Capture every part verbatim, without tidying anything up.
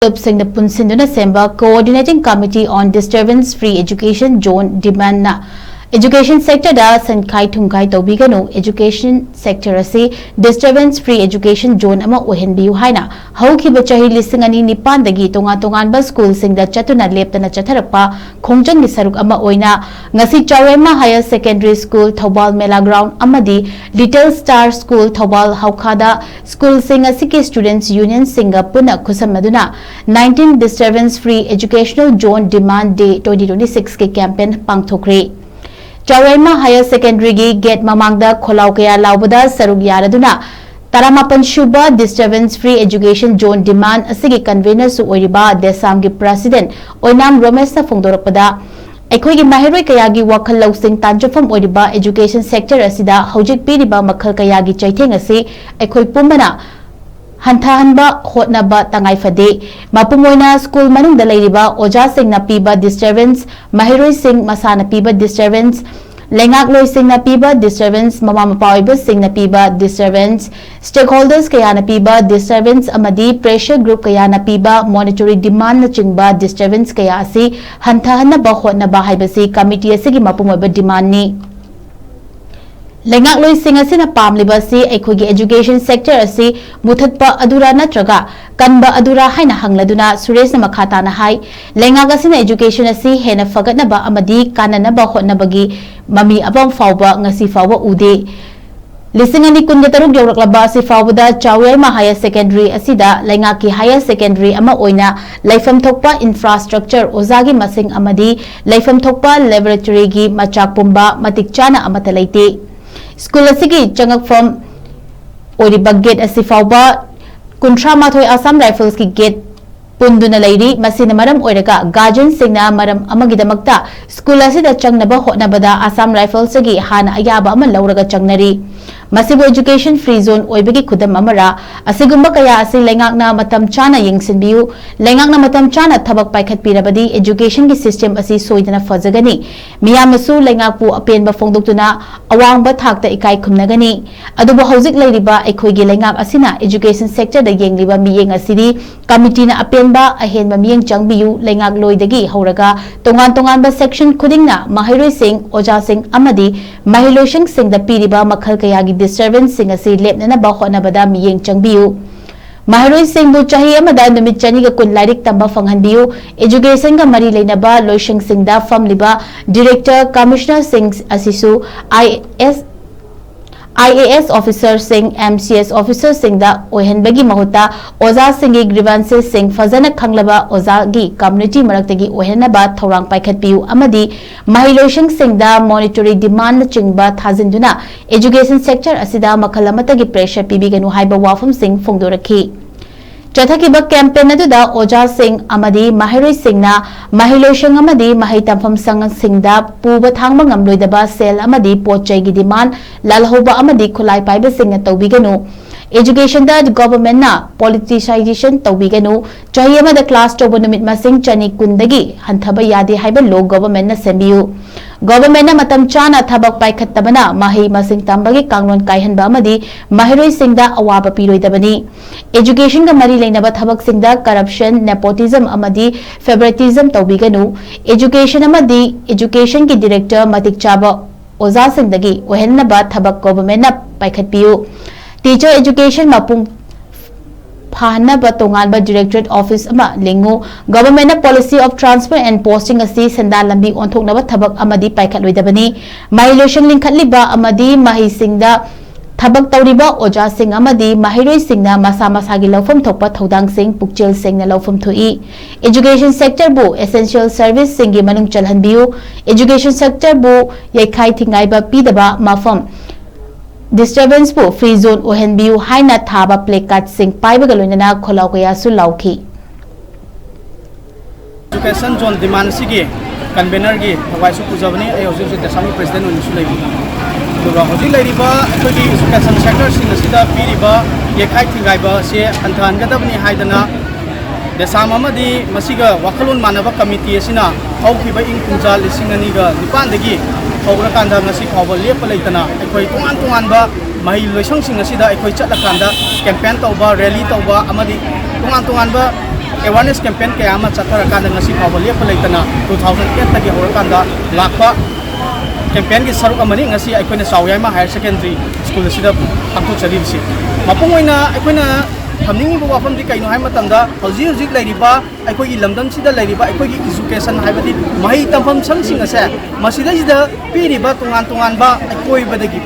ꯂꯨꯞꯁꯤꯡꯅ ꯄꯨꯟꯁꯤꯟꯗꯨꯅ ꯁꯦꯝꯕ Coordinating Committee on Disturbance Free Education Zone Demandꯅ education sectorꯗ ꯁꯟꯈꯥꯏ ꯊꯨꯝꯈꯥꯏ ꯇꯧꯕꯤꯒꯅꯨ, education sector ꯑꯁꯤ disturbance free education zone ꯑꯃ ꯑꯣꯏꯍꯟꯕꯤꯌꯨ ꯍꯥꯏꯅ ꯍꯧꯈꯤꯕ ꯆꯍꯤ ꯂꯤꯁꯤꯡ ꯑꯅꯤ ꯅꯤꯄꯥꯟꯗꯒꯤ ꯇꯣꯉꯥꯟ ꯇꯣꯉꯥꯟꯕ schoolꯁꯤꯡꯗ ꯆꯠꯇꯨꯅ ꯂꯦꯞꯇꯅ ꯆꯠꯊꯔꯛꯄ ꯈꯣꯡꯖꯪꯒꯤ ꯁꯔꯨꯛ ꯑꯃ ꯑꯣꯏꯅ ꯉꯁꯤ ꯆꯥꯎꯔꯦꯝꯃ Higher Secondary School ꯊꯧꯕꯥꯜ ꯃꯦꯂꯥ ground ꯑꯃꯗꯤ Little Star School ꯊꯧꯕꯥꯜ ꯍꯧꯈꯥꯗ schoolꯁꯤꯡ ꯑꯁꯤꯒꯤ students unionꯁꯤꯡꯒ ꯄꯨꯟꯅ ꯈꯨꯠꯁꯝꯅꯗꯨꯅ nineteen Disturbance Free Educational Zone Demand Day twenty twenty sixꯀꯤ campaign ꯄꯥꯡꯊꯣꯛꯈ꯭ꯔꯦ꯫ ꯆꯥꯎꯔꯦꯝꯃ Higher Secondaryꯒꯤ gate ꯃꯃꯥꯡꯗ ꯈꯣꯜꯂꯥꯎ ꯀꯌꯥ ꯂꯥꯎꯕꯗ ꯁꯔꯨꯛ ꯌꯥꯔꯗꯨꯅ ꯇꯔꯥꯃꯥꯄꯟ ꯁꯨꯕ Disturbance Free Education Zone Demand ꯑꯁꯤꯒꯤ convenerꯁꯨ ꯑꯣꯏꯔꯤꯕ ꯗꯦꯁꯥꯝꯒꯤ president ꯑꯣꯏꯅꯥꯝ ꯔꯣꯃꯦꯁꯅ ꯐꯣꯡꯗꯣꯔꯛꯄꯗ, ꯑꯩꯈꯣꯏꯒꯤ ꯃꯍꯩꯔꯣꯏ ꯀꯌꯥꯒꯤ ꯋꯥꯈꯜ ꯂꯧꯁꯤꯡ ꯇꯥꯟꯖꯐꯝ ꯑꯣꯏꯔꯤꯕ education sector ꯑꯁꯤꯗ ꯍꯧꯖꯤꯛ ꯄꯤꯔꯤꯕ ꯃꯈꯜ ꯀꯌꯥꯒꯤ ꯆꯩꯊꯦꯡ ꯑꯁꯤ ꯑꯩꯈꯣꯏ ꯄꯨꯝꯕꯅ ꯍꯟꯊꯍꯟꯕ ꯍꯣꯠꯅꯕ ꯇꯉꯥꯏ ꯐꯗꯦ꯫ ꯃꯄꯨꯡ ꯑꯣꯏꯅ school ꯃꯅꯨꯡꯗ ꯂꯩꯔꯤꯕ ꯑꯣꯖꯥꯁꯤꯡꯅ ꯄꯤꯕ disturbance, ꯃꯍꯩꯔꯣꯏꯁꯤꯡ ꯃꯁꯥꯅ ꯄꯤꯕ disturbance, ꯂꯩꯉꯥꯛꯂꯣꯏꯁꯤꯡꯅ ꯄꯤꯕ disturbance, ꯃꯃꯥ ꯃꯄꯥ ꯑꯣꯏꯕꯁꯤꯡꯅ ꯄꯤꯕ disturbance, stakeholders ꯀꯌꯥꯅ ꯄꯤꯕ disturbance ꯑꯃꯗꯤ pressure group ꯀꯌꯥꯅ ꯄꯤꯕ monetary demandꯅꯆꯤꯡꯕ disturbance ꯀꯌꯥ ꯑꯁꯤ ꯍꯟꯊꯍꯟꯅꯕ ꯍꯣꯠꯅꯕ ꯍꯥꯏꯕꯁꯤ committee ꯑꯁꯤꯒꯤ ꯃꯄꯨꯡ ꯑꯣꯏꯕ demandꯅꯤ꯫ ꯂꯩꯉꯥꯛꯂꯣꯏꯁꯤꯡ ꯑꯁꯤꯅ ꯄꯥꯝꯂꯤꯕ ꯑꯁꯤ ꯑꯩꯈꯣꯏꯒꯤ education sector ꯑꯁꯤ ꯃꯨꯊꯠꯄ ꯑꯗꯨꯔꯥ ꯅꯠꯇ꯭ꯔꯒ ꯀꯟꯕ ꯑꯗꯨꯔꯥ ꯍꯥꯏꯅ ꯍꯪꯂꯗꯨꯅ ꯁꯨꯔꯦꯁꯅ ꯃꯈꯥ ꯇꯥꯅ ꯍꯥꯏ, ꯂꯩꯉꯥꯛ ꯑꯁꯤꯅ education ꯑꯁꯤ ꯍꯦꯟꯅ ꯐꯒꯠꯅꯕ ꯑꯃꯗꯤ ꯀꯥꯟꯅꯅꯕ ꯍꯣꯠꯅꯕꯒꯤ ꯃꯃꯤ ꯑꯃ ꯐꯥꯎꯕ ꯉꯁꯤ ꯐꯥꯎꯕ ꯎꯗꯦ꯫ ꯂꯤꯁꯤꯡ ꯑꯅꯤ ꯀꯨꯟꯒ ꯇꯔꯨꯛ ꯌꯧꯔꯛꯂꯕ ꯑꯁꯤ ꯐꯥꯎꯕꯗ ꯆꯥꯎꯌꯥꯏꯃ Higher Secondary ꯑꯁꯤꯗ ꯂꯩꯉꯥꯛꯀꯤ higher secondary ꯑꯃ ꯑꯣꯏꯅ ꯂꯩꯐꯝ ꯊꯣꯛꯄ infrastructure, ꯑꯣꯖꯥꯒꯤ ꯃꯁꯤꯡ ꯑꯃꯗꯤ ꯂꯩꯐꯝ ꯊꯣꯛꯄ laboratoryꯒꯤ ꯃꯆꯥꯛ ꯄꯨꯝꯕ ꯃꯇꯤꯛ ꯆꯥꯅ ꯑꯃꯠꯇ ꯂꯩꯇꯦ꯫ School ꯑꯁꯤꯒꯤ ꯆꯪꯉꯛꯐꯝ ꯑꯣꯏꯔꯤꯕ gate ꯑꯁꯤ ꯐꯥꯎꯕ ꯀꯨꯟꯊ꯭ꯔꯥ ꯃꯥꯊꯣꯏ Assam Riflesꯀꯤ gate ꯄꯨꯟꯗꯨꯅ ꯂꯩꯔꯤ꯫ ꯃꯁꯤꯅ ꯃꯔꯝ ꯑꯣꯏꯔꯒ guardianꯁꯤꯡꯅ ꯃꯔꯝ ꯑꯃꯒꯤꯗꯃꯛꯇ school ꯑꯁꯤꯗ ꯆꯪꯅꯕ ꯍꯣꯠꯅꯕꯗ Assam Riflesꯇꯒꯤ ꯍꯥꯟꯅ ꯑꯌꯥꯕ ꯑꯃ ꯂꯧꯔꯒ ꯆꯪꯅꯔꯤ꯫ ꯃꯁꯤꯕꯨ education free zone ꯑꯣꯏꯕꯒꯤ ꯈꯨꯗꯝ ꯑꯃꯔ? ꯑꯁꯤꯒꯨꯝꯕ ꯀꯌꯥ ꯑꯁꯤ ꯂꯩꯉꯥꯛꯅ ꯃꯇꯝ ꯆꯥꯅ ꯌꯦꯡꯁꯤꯟꯕꯤꯌꯨ꯫ ꯂꯩꯉꯥꯛꯅ ꯃꯇꯝ ꯆꯥꯅ ꯊꯕꯛ ꯄꯥꯏꯈꯠꯄꯤꯔꯕꯗꯤ education ꯒꯤ system ꯑꯁꯤ ꯁꯣꯏꯗꯅ ꯐꯖꯒꯅꯤ꯫ ꯃꯤꯌꯥꯝꯅꯁꯨ ꯂꯩꯉꯥꯛꯄꯨ ꯑꯄꯦꯟꯕ ꯐꯣꯡꯗꯣꯛꯇꯨꯅ ꯑꯋꯥꯡꯕ ꯊꯥꯛꯇ ꯏꯀꯥꯏ ꯈꯨꯝꯅꯒꯅꯤ꯫ ꯑꯗꯨꯕꯨ ꯍꯧꯖꯤꯛ ꯂꯩꯔꯤꯕ ꯑꯩꯈꯣꯏꯒꯤ ꯂꯩꯉꯥꯛ ꯑꯁꯤꯅ education sector ꯗ ꯌꯦꯡꯂꯤꯕ ꯃꯤꯠꯌꯦꯡ ꯑꯁꯤꯗꯤ committee ꯅ ꯑꯄꯦꯟꯕ ꯑꯍꯦꯟꯕ ꯃꯤꯠꯌꯦꯡ ꯆꯪꯕꯤꯌꯨ꯫ ꯂꯩꯉꯥꯛꯂꯣꯏꯗꯒꯤ ꯍꯧꯔꯒ ꯇꯣꯉꯥꯟ ꯇꯣꯉꯥꯟꯕ section ꯈꯨꯗꯤꯡꯅ ꯃꯍꯩꯔꯣꯏꯁꯤꯡ, ꯑꯣꯖꯥꯁꯤꯡ ꯑꯃꯗꯤ ꯃꯍꯩꯂꯣꯏꯁꯪꯁꯤꯡꯗ ꯄꯤꯔꯤꯕ ꯃꯈꯜ ꯀꯌꯥꯒꯤ disturbance ꯁꯤꯡ ꯑꯁꯤ ꯂꯦꯞꯅꯅꯕ ꯍꯣꯠꯅꯕꯗ ꯃꯤꯠꯌꯦꯡ ꯆꯪꯕꯤꯌꯨ꯫ ꯃꯍꯩꯔꯣꯏꯁꯤꯡꯕꯨ ꯆꯍꯤ ꯑꯃꯗ ꯅꯨꯃꯤꯠ ꯆꯅꯤꯒ ꯀꯨꯟ ꯂꯥꯏꯔꯤꯛ ꯇꯝꯕ ꯐꯪꯍꯟꯕꯤꯌꯨ꯫ Education ꯒ ꯃꯔꯤ ꯂꯩꯅꯕ ꯂꯣꯏꯁꯪꯁꯤꯡꯗ ꯐꯝꯂꯤꯕ director, commissioner ꯁꯤꯡ ꯑꯁꯤꯁꯨ I S, I A S officer ꯁꯤꯡ, M C S officer ꯁꯤꯡꯗ ꯑꯣꯏꯍꯟꯕꯒꯤ ꯃꯍꯨꯠꯇ ꯑꯣꯖꯥꯁꯤꯡꯒꯤ grievances ꯁꯤꯡ ꯐꯖꯅ ꯈꯪꯂꯕ ꯑꯣꯖꯥꯒꯤ community ꯃꯔꯛꯇꯒꯤ ꯑꯣꯏꯍꯟꯅꯕ ꯊꯧꯔꯥꯡ ꯄꯥꯏꯈꯠꯄꯤꯌꯨ ꯑꯃꯗꯤ ꯃꯍꯩꯂꯣꯏꯁꯪꯁꯤꯡꯗ monetary demand ꯅꯆꯤꯡꯕ ꯊꯥꯖꯤꯟꯗꯨꯅ education sector ꯑꯁꯤꯗ ꯃꯈꯜ ꯑꯃꯠꯇꯒꯤ pressure ꯄꯤꯕꯤꯒꯅꯨ ꯍꯥꯏꯕ ꯋꯥꯐꯝꯁꯤꯡ ꯐꯣꯡꯗꯣꯔꯛꯈꯤ꯫ ꯆꯠꯊꯈꯤꯕ campaign ꯑꯗꯨꯗ ꯑꯣꯖꯥꯁꯤꯡ ꯑꯃꯗꯤ ꯃꯍꯩꯔꯣꯏꯁꯤꯡꯅ ꯃꯍꯩꯂꯣꯏꯁꯪ ꯑꯃꯗꯤ ꯃꯍꯩ ꯇꯝꯐꯝ ꯁꯪꯁꯤꯡꯗ ꯄꯨꯕ ꯊꯥꯡꯕ ꯉꯝꯂꯣꯏꯗꯕ ꯁꯦꯜ ꯑꯃꯗꯤ ꯄꯣꯠ ꯆꯩꯒꯤ demand ꯂꯥꯜꯍꯧꯕ ꯑꯃꯗꯤ ꯈꯨꯠꯂꯥꯏ ꯄꯥꯏꯕꯁꯤꯡꯅ ꯇꯧꯕꯤꯒꯅꯨ꯫ Education ꯗ government ꯅ politicization ꯇꯧꯕꯤꯒꯅꯨ꯫ ꯆꯍꯤ ꯑꯃꯗ class ꯇꯧꯕ ꯅꯨꯃꯤꯠ ꯃꯁꯤꯡ ꯆꯅꯤ ꯀꯨꯟꯗꯒꯤ ꯍꯟꯊꯕ ꯌꯥꯗꯦ ꯍꯥꯏꯕ law government ꯅ ꯁꯦꯝꯕꯤꯌꯨ꯫ Government ꯅ ꯃꯇꯝ ꯆꯥꯅ ꯊꯕꯛ ꯄꯥꯏꯈꯠꯇꯕꯅ ꯃꯍꯩ ꯃꯁꯤꯡ ꯇꯝꯕꯒꯤ ꯀꯥꯡꯂꯣꯟ ꯀꯥꯏꯍꯟꯕ ꯑꯃꯗꯤ ꯃꯍꯩꯔꯣꯏꯁꯤꯡꯗ ꯑꯋꯥꯕ ꯄꯤꯔꯣꯏꯗꯕꯅꯤ꯫ Education ꯒ ꯃꯔꯤ ꯂꯩꯅꯕ ꯊꯕꯛꯁꯤꯡꯗ corruption, nepotism ꯑꯃꯗꯤ favoritism ꯇꯧꯕꯤꯒꯅꯨ꯫ Education ꯑꯃꯗꯤ education ꯒꯤ director ꯃꯇꯤꯛ ꯆꯥꯕ ꯑꯣꯖꯥꯁꯤꯡꯗꯒꯤ ꯑꯣꯏꯍꯟꯅꯕ ꯊꯕꯛ government ꯅ ꯄꯥꯏꯈꯠꯄꯤꯌꯨ꯫ Teacher education ꯃꯄꯨꯡ ꯐꯥꯍꯟꯅꯕ ꯇꯣꯉꯥꯟꯕ directorate office ꯑꯃ ꯂꯤꯡꯉꯨ꯫ Government ꯅ policy of transfer and posting ꯑꯁꯤ ꯁꯦꯟꯗꯥꯟ ꯂꯝꯕꯤ ꯑꯣꯟꯊꯣꯛꯅꯕ ꯊꯕꯛ ꯑꯃꯗꯤ ꯄꯥꯏꯈꯠꯂꯣꯏꯗꯕꯅꯤ꯫ ꯃꯍꯩ ꯂꯣꯏꯁꯪ ꯂꯤꯡꯈꯠꯂꯤꯕ ꯑꯃꯗꯤ ꯃꯍꯩꯁꯤꯡꯗ ꯊꯕꯛ ꯇꯧꯔꯤꯕ ꯑꯣꯖꯥꯁꯤꯡ ꯑꯃꯗꯤ ꯃꯍꯩꯔꯣꯏꯁꯤꯡꯅ ꯃꯁꯥ ꯃꯁꯥꯒꯤ ꯂꯧꯐꯝ ꯊꯣꯛꯄ ꯊꯧꯗꯥꯡꯁꯤꯡ ꯄꯨꯛꯆꯦꯜ ꯁꯦꯡꯅ ꯂꯧꯐꯝ ꯊꯣꯛꯏ꯫ Education sector ꯕꯨ essential service ꯁꯤꯡꯒꯤ ꯃꯅꯨꯡ ꯆꯜꯍꯟꯕꯤꯌꯨ꯫ Education sector ꯕꯨ ꯌꯩꯈꯥꯏ ꯊꯤꯡꯒꯥꯏꯕ ꯄꯤꯗꯕ ꯃꯐꯝ disturbance ꯄꯨ free zone ꯑꯣꯏꯍꯟꯕꯤꯌꯨ ꯍꯥꯏꯅ ꯊꯥꯕ placard ꯁꯤꯡ ꯄꯥꯏꯕꯒ ꯂꯣꯏꯅꯅ ꯈꯣꯜꯂꯥꯎ ꯀꯌꯥꯁꯨ ꯂꯥꯎꯈꯤ꯫ Education zone demand ꯁꯤꯒꯤ convener ꯒꯤ ꯊꯋꯥꯏꯁꯨ ꯄꯨꯖꯕꯅꯤ꯫ ꯑꯩ ꯍꯧꯖꯤꯛ ꯍꯧꯖꯤꯛ ꯇꯦꯁꯥꯝꯒꯤ president ꯑꯣꯏꯅꯁꯨ ꯂꯩꯕꯅꯤ꯫ ꯑꯗꯨꯒ ꯍꯧꯖꯤꯛ ꯂꯩꯔꯤꯕ ꯑꯩꯈꯣꯏꯒꯤ ꯏꯖꯨꯀꯦꯁꯟ ꯁꯦꯛꯇꯔꯁꯤꯡ ꯑꯁꯤꯗ ꯄꯤꯔꯤꯕ ꯌꯩꯈꯥꯏ ꯊꯤꯡꯒꯥꯏꯕ ꯑꯁꯤ ꯍꯟꯊꯍꯟꯒꯗꯕꯅꯤ ꯍꯥꯏꯗꯅ ꯗꯦꯁꯥꯝ ꯑꯃꯗꯤ ꯃꯁꯤꯒ ꯋꯥꯈꯜꯂꯣꯟ ꯃꯥꯟꯅꯕ ꯀꯃꯤꯇꯤ ꯑꯁꯤꯅ ꯍꯧꯈꯤꯕ ꯏꯪ ꯀꯨꯝꯖꯥ ꯂꯤꯁꯤꯡ ꯑꯅꯤꯒ ꯅꯤꯄꯥꯟꯗꯒꯤ ꯍꯧꯔꯀꯥꯟꯗ ꯉꯁꯤ ꯐꯥꯎꯕ ꯂꯦꯞꯄ ꯂꯩꯇꯅ ꯑꯩꯈꯣꯏ ꯇꯣꯉꯥꯟ ꯇꯣꯉꯥꯟꯕ ꯃꯍꯩ ꯂꯣꯏꯁꯪꯁꯤꯡ ꯑꯁꯤꯗ ꯑꯩꯈꯣꯏ ꯆꯠꯂꯀꯥꯟꯗ ꯀꯦꯝꯄꯦꯟ ꯇꯧꯕ, ꯔꯦꯂꯤ ꯇꯧꯕ ꯑꯃꯗꯤ ꯇꯣꯉꯥꯟ ꯇꯣꯉꯥꯟꯕ ꯑꯦꯋꯥꯔꯅꯦꯁ ꯀꯦꯝꯄꯦꯟ ꯀꯌꯥ ꯑꯃ ꯆꯠꯊꯔꯀꯥꯟꯗ ꯉꯁꯤ ꯐꯥꯎꯕ ꯂꯦꯞꯄ ꯂꯩꯇꯅ ꯇꯨ ꯊꯥꯎꯖꯟ ꯑꯦꯠꯇꯒꯤ ꯍꯧꯔꯀꯥꯟꯗ ꯂꯥꯛꯄ ꯀꯦꯝꯄꯦꯟꯒꯤ ꯁꯔꯨꯛ ꯑꯃꯅꯤ ꯉꯁꯤ ꯑꯩꯈꯣꯏꯅ ꯆꯥꯎꯌꯥꯏꯃ ꯍꯥꯌꯔ ꯁꯦꯀꯦꯟꯗꯔꯤ ꯁ꯭ꯀꯨꯜ ꯑꯁꯤꯗ ꯄꯥꯡꯊꯣꯛꯆꯔꯤꯕꯁꯤ꯫ ꯃꯄꯨꯡ ꯑꯣꯏꯅ ꯑꯩꯈꯣꯏꯅ ꯊꯝꯅꯤꯡꯉꯤꯕ ꯋꯥꯐꯝꯗꯤ ꯀꯩꯅꯣ ꯍꯥꯏꯕ ꯃꯇꯝꯗ, ꯍꯧꯖꯤꯛ ꯍꯧꯖꯤꯛ ꯂꯩꯔꯤꯕ ꯑꯩꯈꯣꯏꯒꯤ ꯂꯝꯗꯝꯁꯤꯗ ꯂꯩꯔꯤꯕ ꯑꯩꯈꯣꯏꯒꯤ ꯏꯖꯨꯀꯦꯁꯟ ꯍꯥꯏꯕꯗꯤ ꯃꯍꯩ ꯇꯝꯐꯝ ꯁꯪꯁꯤꯡ ꯑꯁꯦ ꯃꯁꯤꯗꯩꯁꯤꯗ ꯄꯤꯔꯤꯕ ꯇꯣꯉꯥꯟ ꯇꯣꯉꯥꯟꯕ ꯑꯀꯣꯏꯕꯗꯒꯤ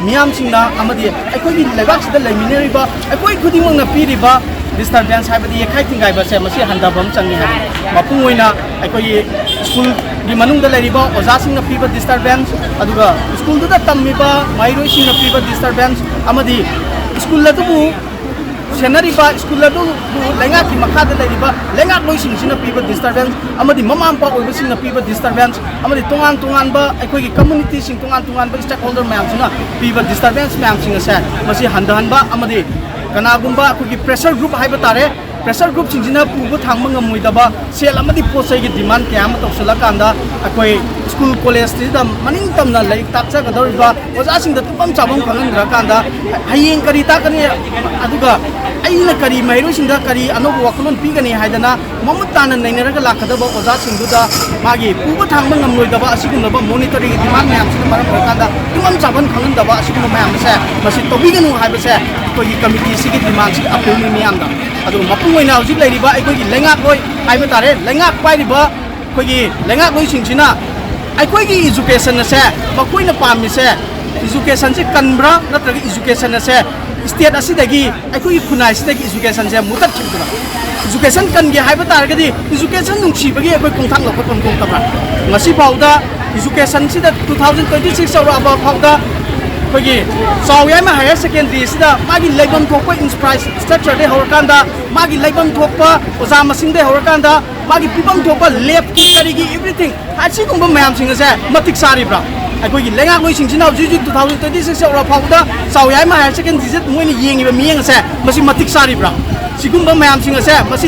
ꯃꯤꯌꯥꯝꯁꯤꯡꯅ ꯑꯃꯗꯤ ꯑꯩꯈꯣꯏꯒꯤ ꯂꯩꯕꯥꯛꯁꯤꯗ ꯂꯩꯃꯤꯟꯅꯔꯤꯕ ꯑꯩꯈꯣꯏ ꯈꯨꯗꯤꯡꯃꯛꯅ ꯄꯤꯔꯤꯕ ꯗꯤꯁꯇꯔꯕꯦꯟꯁ ꯍꯥꯏꯕꯗꯤ ꯌꯩꯈꯥꯏ ꯊꯤꯡꯒꯥꯏꯕꯁꯦ ꯃꯁꯤ ꯍꯟꯊꯕ ꯑꯃ ꯆꯪꯉꯤ ꯍꯥꯏꯕꯅꯤ꯫ ꯃꯄꯨꯡ ꯑꯣꯏꯅ ꯑꯩꯈꯣꯏꯒꯤ ꯁ꯭ꯀꯨꯜꯒꯤ ꯃꯅꯨꯡꯗ ꯂꯩꯔꯤꯕ ꯑꯣꯖꯥꯁꯤꯡꯅ ꯄꯤꯕ ꯗꯤꯁꯇꯔꯕꯦꯟꯁ, ꯑꯗꯨꯒ ꯁ꯭ꯀꯨꯜꯗꯨꯗ ꯇꯝꯃꯤꯕ ꯃꯍꯩꯔꯣꯏꯁꯤꯡꯅ ꯄꯤꯕ ꯗꯤꯁꯇꯔꯕꯦꯟꯁ, ꯑꯃꯗꯤ ꯁ꯭ꯀꯨꯜ ꯑꯗꯨꯕꯨ ꯁꯦꯟꯅꯔꯤꯕ, ꯁ꯭ꯀꯨꯜ ꯑꯗꯨꯕꯨ ꯂꯩꯉꯥꯛꯀꯤ ꯃꯈꯥꯗ ꯂꯩꯔꯤꯕ ꯂꯩꯉꯥꯛꯂꯣꯏꯁꯤꯡꯁꯤꯅ ꯄꯤꯕ ꯗꯤꯁꯇꯔꯕꯦꯟꯁ, ꯑꯃꯗꯤ ꯃꯃꯥ ꯃꯄꯥ ꯑꯣꯏꯕꯁꯤꯡꯅ ꯄꯤꯕ ꯗꯤꯁꯇꯔꯕꯦꯟꯁ, ꯑꯃꯗꯤ ꯇꯣꯉꯥꯟ ꯇꯣꯉꯥꯟꯕ ꯑꯩꯈꯣꯏꯒꯤ ꯀꯝꯃꯨꯅꯤꯇꯤꯁꯤꯡ, ꯇꯣꯉꯥꯟ ꯇꯣꯉꯥꯟꯕ ꯁ꯭ꯇꯦꯛꯍꯣꯜꯗꯔ ꯃꯌꯥꯝꯁꯤꯅ ꯄꯤꯕ ꯗꯤꯁꯇꯔꯕꯦꯟꯁ ꯃꯌꯥꯝꯁꯤꯡ ꯑꯁꯦ ꯃꯁꯤ ꯍꯟꯊꯍꯟꯕ, ꯑꯃꯗꯤ ꯀꯅꯥꯒꯨꯝꯕ ꯑꯩꯈꯣꯏꯒꯤ ꯄ꯭ꯔꯦꯁꯔ ꯒ꯭ꯔꯨꯞ ꯍꯥꯏꯕ ꯇꯥꯔꯦ, ꯄ꯭ꯔꯦꯁꯔ ꯒ꯭ꯔꯨꯞꯁꯤꯡꯁꯤꯅ ꯄꯨꯕ ꯊꯥꯡꯕ ꯉꯝꯃꯣꯏꯗꯕ ꯁꯦꯜ ꯑꯃꯗꯤ ꯄꯣꯠ ꯆꯩꯒꯤ ꯗꯤꯃꯥꯟ ꯀꯌꯥ ꯑꯃ ꯇꯧꯁꯤꯜꯂꯀꯥꯟꯗ ꯑꯩꯈꯣꯏ ꯁ꯭ꯀꯨꯜ ꯀꯣꯂꯦꯖꯁꯤꯗ ꯃꯅꯤꯡ ꯇꯝꯅ ꯂꯥꯏꯔꯤꯛ ꯇꯥꯛꯆꯒꯗꯧꯔꯤꯕ ꯑꯣꯖꯥꯁꯤꯡꯗ ꯇꯨꯝꯐꯝ ꯆꯥꯐꯝ ꯈꯪꯍꯟꯗ꯭ꯔꯀꯥꯟꯗ ꯍꯌꯦꯡ ꯀꯔꯤ ꯇꯥꯛꯀꯅꯤ, ꯑꯗꯨꯒ ꯑꯩꯅ ꯀꯔꯤ ꯃꯍꯩꯔꯣꯏꯁꯤꯡꯗ ꯀꯔꯤ ꯑꯅꯧꯕ ꯋꯥꯈꯜꯂꯣꯟ ꯄꯤꯒꯅꯤ ꯍꯥꯏꯗꯅ ꯃꯃꯨꯠ ꯇꯥꯅ ꯅꯩꯅꯔꯒ ꯂꯥꯛꯀꯗꯕ ꯑꯣꯖꯥꯁꯤꯡꯗꯨꯗ ꯃꯥꯒꯤ ꯄꯨꯕ ꯊꯥꯡꯕ ꯉꯝꯂꯣꯏꯗꯕ ꯑꯁꯤꯒꯨꯝꯂꯕ ꯃꯣꯅꯤꯇꯔꯤꯒꯤ ꯗꯤꯃꯥꯟ ꯃꯌꯥꯝꯁꯤꯅ ꯃꯔꯝ ꯑꯣꯏꯔꯀꯥꯟꯗ ꯇꯨꯝꯐꯝ ꯆꯥꯐꯝ ꯈꯪꯍꯟꯗꯕ ꯑꯁꯤꯒꯨꯝꯕ ꯃꯌꯥꯝ ꯑꯁꯦ ꯃꯁꯤ ꯇꯧꯕꯤꯒꯅꯨ ꯍꯥꯏꯕꯁꯦ ꯑꯩꯈꯣꯏꯒꯤ ꯀꯃꯤꯇꯤꯁꯤꯒꯤ ꯗꯤꯃꯥꯟꯁꯤꯒꯤ ꯑꯄꯤꯜꯅꯤ ꯃꯤꯌꯥꯝꯗ꯫ ꯑꯗꯨꯒ ꯃꯄꯨꯡ ꯑꯣꯏꯅ ꯍꯧꯖꯤꯛ ꯂꯩꯔꯤꯕ ꯑꯩꯈꯣꯏꯒꯤ ꯂꯩꯉꯥꯛꯂꯣꯏ ꯍꯥꯏꯕ ꯇꯥꯔꯦ, ꯂꯩꯉꯥꯛ ꯄꯥꯏꯔꯤꯕ ꯑꯩꯈꯣꯏꯒꯤ ꯂꯩꯉꯥꯛꯂꯣꯏꯁꯤꯡꯁꯤꯅ ꯑꯩꯈꯣꯏꯒꯤ ꯏꯖꯨꯀꯦꯁꯟ ꯑꯁꯦ ꯃꯈꯣꯏꯅ ꯄꯥꯝꯃꯤꯁꯦ, ꯏꯖꯨꯀꯦꯁꯟꯁꯦ ꯀꯟꯕ꯭ꯔꯥ ꯅꯠꯇ꯭ꯔꯒ ꯏꯖꯨꯀꯦꯁꯟ ꯑꯁꯦ ꯁ꯭ꯇꯦꯠ ꯑꯁꯤꯗꯒꯤ, ꯑꯩꯈꯣꯏꯒꯤ ꯈꯨꯟꯅꯥꯏꯁꯤꯗꯒꯤ ꯏꯖꯨꯀꯦꯁꯟꯁꯦ ꯃꯨꯊꯠꯈꯤꯕꯗꯨꯔ? ꯏꯖꯨꯀꯦꯁꯟ ꯀꯟꯒꯦ ꯍꯥꯏꯕ ꯇꯥꯔꯒꯗꯤ ꯏꯖꯨꯀꯦꯁꯟ ꯅꯨꯡꯁꯤꯕꯒꯤ ꯑꯩꯈꯣꯏ ꯈꯣꯡꯊꯥꯡ ꯂꯧꯈꯠꯐꯝ ꯊꯣꯛꯇꯕ꯭ꯔꯥ? ꯉꯁꯤ ꯐꯥꯎꯗ ꯏꯖꯨꯀꯦꯁꯟꯁꯤꯗ ꯇꯨ ꯊꯥꯎꯖꯟ ꯇ꯭ꯋꯦꯟꯇꯤ ꯁꯤꯛꯁ ꯌꯧꯔꯛꯑꯕ ꯐꯥꯎꯗ ꯑꯩꯈꯣꯏꯒꯤ ꯆꯥꯎ ꯌꯥꯏꯃ ꯍꯥꯌꯔ ꯁꯦꯀꯦꯟꯗꯔꯤꯁꯤꯗ ꯃꯥꯒꯤ ꯂꯩꯐꯝ ꯊꯣꯛꯄ ꯏꯟꯐ꯭ꯔꯥꯁ꯭ꯇ꯭ꯔꯛꯆꯔꯗꯩ ꯍꯧꯔꯀꯥꯟꯗ, ꯃꯥꯒꯤ ꯂꯩꯐꯝ ꯊꯣꯛꯄ ꯑꯣꯖꯥ ꯃꯁꯤꯡꯗꯩ ꯍꯧꯔꯀꯥꯟꯗ, ꯃꯥꯒꯤ ꯄꯤꯐꯝ ꯊꯣꯛꯄ ꯂꯦꯞꯀꯤ ꯀꯔꯤꯒꯤ ꯑꯦꯕ꯭ꯔꯤꯊꯤꯡ ꯑꯁꯤꯒꯨꯝꯕ ꯃꯌꯥꯝꯁꯤꯡ ꯑꯁꯦ ꯃꯇꯤꯛ ꯆꯥꯔꯤꯕ꯭ꯔꯥ? ꯑꯩꯈꯣꯏꯒꯤ ꯂꯩꯉꯥꯛꯂꯣꯏꯁꯤꯡꯁꯤꯅ ꯍꯧꯖꯤꯛ ꯍꯧꯖꯤꯛ two thousand twenty six ꯌꯧꯔꯛ ꯐꯥꯎꯕꯗ ꯆꯥꯎ ꯌꯥꯏ ꯃꯍꯥꯏ ꯍꯥꯏꯌꯔ ꯁꯦꯀꯦꯟꯗꯔꯤꯁꯦ ꯃꯣꯏꯅ ꯌꯦꯡꯉꯤꯕ ꯃꯤꯠꯌꯦꯡ ꯑꯁꯦ ꯃꯁꯤ ꯃꯇꯤꯛ ꯆꯥꯔꯤꯕ꯭ꯔꯥ? ꯁꯤꯒꯨꯝꯕ ꯃꯌꯥꯝꯁꯤꯡ ꯑꯁꯦ, ꯃꯁꯤ,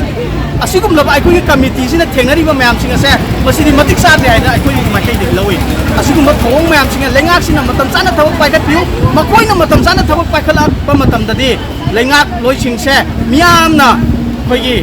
ꯑꯁꯤꯒꯨꯝꯂꯕ ꯑꯩꯈꯣꯏꯒꯤ ꯀꯃꯤꯇꯤꯁꯤꯅ ꯊꯦꯡꯅꯔꯤꯕ ꯃꯌꯥꯝꯁꯤꯡ ꯑꯁꯦ ꯃꯁꯤꯗꯤ ꯃꯇꯤꯛ ꯆꯥꯗ꯭ꯔꯦ ꯍꯥꯏꯅ ꯑꯩꯈꯣꯏꯒꯤ ꯃꯥꯏꯀꯩꯗꯒꯤ ꯂꯧꯏ꯫ ꯑꯁꯤꯒꯨꯝꯕ ꯊꯧꯑꯣꯡ ꯃꯌꯥꯝꯁꯤꯡꯅ ꯂꯩꯉꯥꯛꯁꯤꯅ ꯃꯇꯝ ꯆꯥꯅ ꯊꯕꯛ ꯄꯥꯏꯈꯠꯄꯤꯌꯨ꯫ ꯃꯈꯣꯏꯅ ꯃꯇꯝ ꯆꯥꯅ ꯊꯕꯛ ꯄꯥꯏꯈꯠꯂꯛꯄ ꯃꯇꯝꯗꯗꯤ ꯂꯩꯉꯥꯛꯂꯣꯏꯁꯤꯡꯁꯦ ꯃꯤꯌꯥꯝꯅ ꯑꯩꯈꯣꯏꯒꯤ